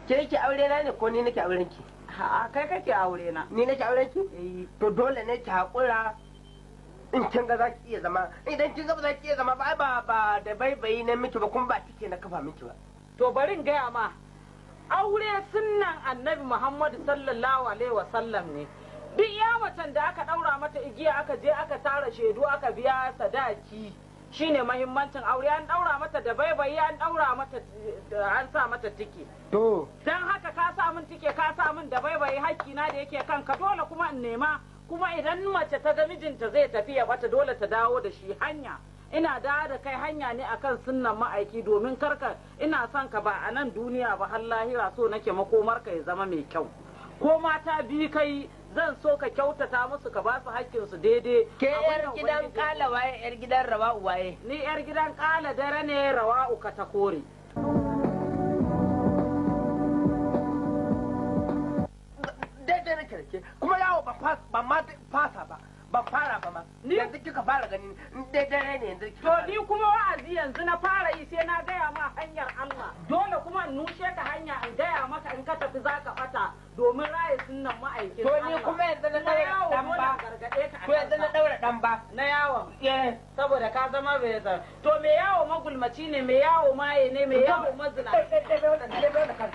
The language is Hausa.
Ke yake aure na ne ko ni nake auren ki? Ha, kai kake aure na. Ni nake auren ki? To dole ne ki haƙura in kin ga za ki iya zama. Idan kin ga ba za ki iya zama ba, ba da baibayi na miki ba, kuma ba kike na kafa miki ba. To bari in gaya ma, aure sunnan Annabi Muhammadu sallallahu alaihi wasallam ne. Duk ya macen da aka daura mata igiya aka je aka tara shaidu aka biya sadaki, shine mahimmancin aure. An daura mata da baibayi, an daura mata, an sa mata tike. To dan haka ka sa min tike, ka sa min da baibayi, hakki na da yake kanka dole kuma in nema. Kuma idan mace ta ga mijinta zai tafi ya bata, dole ta dawo da shi hanya. Ina dawo da kai hanya ne akan sunnan ma'aiki, domin karka ina son ka ba a nan duniya ba har lahira, so nake makomar ka ya zama mai kyau. Ko mata biyu kai, zan so ka kyautata musu, ka ba su hakkin su daidai. Ke yar Abin da gidan Ubangiji- kala waye, yar gidan rawa waye? Ni yar gidan kala dare ne, rawa'u ka ta kore. Daidai nake da ke, kuma yawo ban ma fasa ba, ban fara ba ma. Ni- Yanzu kika fara gani, daidai ne yanzu kika To fara. ni kuma wa'azi yanzu na fara yi, sai na gaya ma hanyar Allah. Dole kuma in nushe ka hanya, in gaya maka in ka tafi za ka bata, domin raye sunnan ma'aikin To Allah. ni kuma yanzu na Kuma daura yawo dan dole ba. in gargaɗe ka a To yanzu na kansa. daura dan ba. Na yawon. Eh. Saboda ka zama bai zama. To mai yawo magulmaci ne, mai yawo maye ne, mai yawo mazina. Daidai wannan, daidai wannan kan.